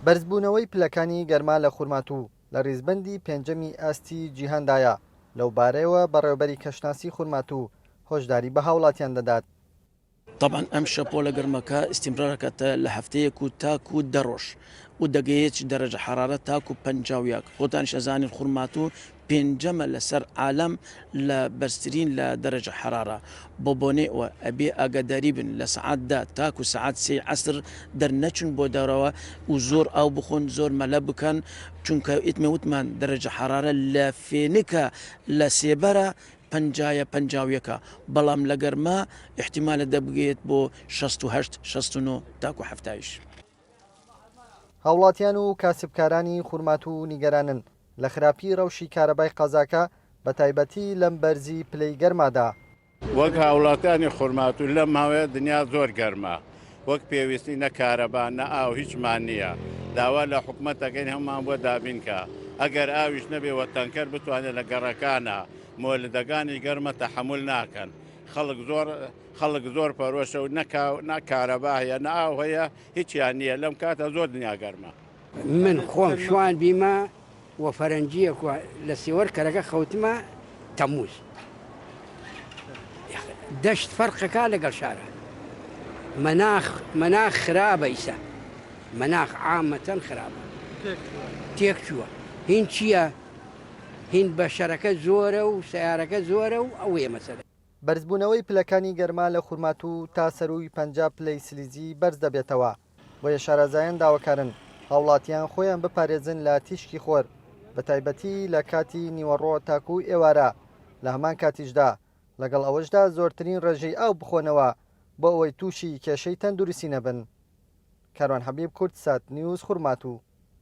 بەرزبوونەوەی پلەکانی گەرما لە خورماتوو لە ریزبەندی پێنجەمی ئاستی جیهاندایە، لەوبارەیەوە بەڕێوەبەری کەشناسی خورماتوو هۆشداری بە هاوڵاتیان دەدات. تەبعەن ئەم شەپۆلە گەرمەکە ئیستیمرار ئەکات لە هەفتەیەک و تاکو دە ڕۆژ و دەگەیەت دەرەجە حەرارەت تاکو 51. خۆتانیش ئەزانین خورماتوو پێنجەمە لەسەر عالەم لە بەرزترین لە دەرەجە حەرارە بۆ بۆنەی ئەوە ئەبێ ئاگاداری بن لە سەعات دە تاکو سەعات سێی عەسر دەرنەچن بۆ دەرەوە و زۆر ئاو بخۆن زۆر مەلە بکەن چونکە ئیتمە وتمان دەرەجە حەرارە لە فێنکە لە سێبەرە پەنجایە پەنجاویەکە بەڵام لە گەرما ئیحتیمالە دەبگەیەت بۆ 68 69 تاکو حەفتایش. هاوڵاتیان و کاسبکارانی خورماتوو نیگەرانن لە خراپی رەوشی کارەبای قەزاکە بەتایبەتی لەم بەرزی پلەی گەرمادا. وەک هاوڵاتیانی خورماتوو لەم ماوەیە دنیا زۆر گەرمە وەک پێویستی نە کارەبا نە ئاو هیچمان نییە داوا لە حکومەت دەکەین هەموومان بۆ دابین کا ئەگەر ئاویش نەبێ وە تەنکەر بتوانێت لە گەڕەکانە مۆلدەکانیش گەرمە تەحەمول ناکەن خەڵک زۆر خەڵک زۆر پەرۆشە و نە کارەبا هەیە نە ئاو هەیە هیچیان نییە لەم کاتە زۆر دنیا گەرمە. من خۆم شوان بیمە و فەرەنجیەک و لە سێوەر کەرەکە خەوتمە تەموز دەشت فەرقەکە لەگەڵ شارە مەناخ مەناخ خرابە ئیسە مەناخ عامەتەن خرابە تێک چووە هین چییە هین بەشەرەکە زۆرە و سیارەکە زۆرە و ئەوەیە مەسەلە. بەرزبوونەوەی پلەکانی گەرما لە خورماتوو تا سەرووی 50 پلەی سلیزی بەرز دەبێتەوە، بۆیە شارەزایان داواکارن هاوڵاتیان خۆیان بپارێزن لە تیشکی خۆر بەتایبەتی لە کاتی نیوەڕۆ تاکوو ئێوارە، لە هەمان کاتیشدا لەگەڵ ئەوەشدا زۆرترین ڕێژەی ئاو بخۆنەوە بۆ ئەوەی تووشی کێشەی تەندروستی نەبن. کاروان حەبیب، کوردسات نیوز، خورماتوو.